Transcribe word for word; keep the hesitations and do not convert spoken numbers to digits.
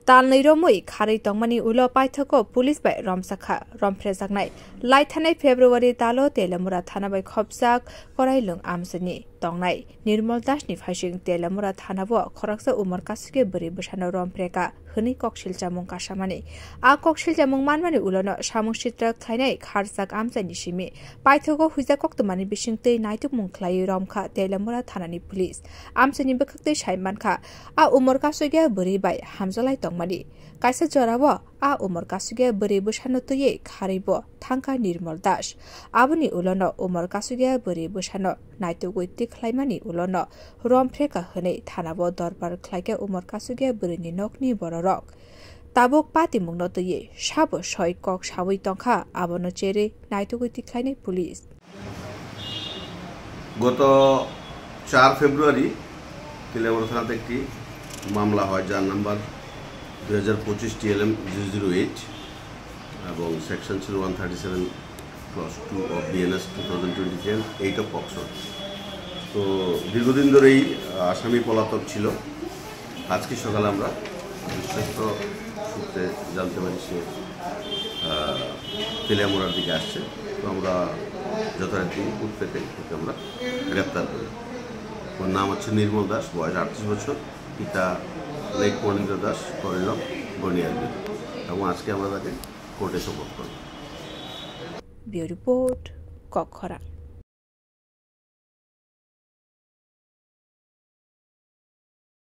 Talnwi romwi kharwi tongmani ulo paithago police bai romsakha. Romphrejaknai laithanai February talo Telemura thana bai khopjak Korailwng amchini tongnai Nirmol Das ni phaising Telemura thana o khoroksa umor kasugya bwrwi bwsano romphrekha hwnwi koksil chamung kasamani. A koksil chamung manmani ulono samung sitra khlainai kharjak amchaini simi paithago huijak koktwmani bisingtwi naitukmung khlaiwi romkha Telemura thanani police. Amchaini bwkhaktwi sai mankha, a umor kasugya bwrwi bai hamjalai tongmani. Kaisa jorao a umor kasugya bwrwi bwsano twiwi kharwibo thangkha Nirmol Das. Aboni ulono umor kasugya bwrwi bwsano naitugwi tikhlaimani ulono romphrekha hwnwi thanao dorbar khlaikha umor kasugya bwrwini nokni bororok. Tabuk patimungno twiwi sabo soi kok sawi tongkha, abono cherwi naitugwi tikhlainai police. গত চার ফেব্রুয়ারি তেলিয়ামুড়া থানাতে একটি মামলা হয়, যার নাম্বার দুই হাজার পঁচিশ টিএলএম জিরো জিরো এইট এবং সেকশন ছিল one thirty seven clause two of BNS two thousand twenty three and eight of POCSO. তো দীর্ঘদিন ধরেই আসামি পলাতক ছিল। আজকে সকালে আমরা বিশ্বস্ত সূত্রে জানতে পারি সে, আহ, তেলিয়ামুড়ার দিকে আসছে। তো আমরা যথারীতি উৎপেতে ওকে আমরা গ্রেপ্তার করি। ওর নাম হচ্ছে নির্মল দাস, বয়স আটত্রিশ বছর, পিতা লেট মনীন্দ্র দাস, করিলক, বনিয়ারবিল। এবং আজকে আমরা তাকে কোর্টে সোপর্দ করব। Bureau Report, Kokkhorang.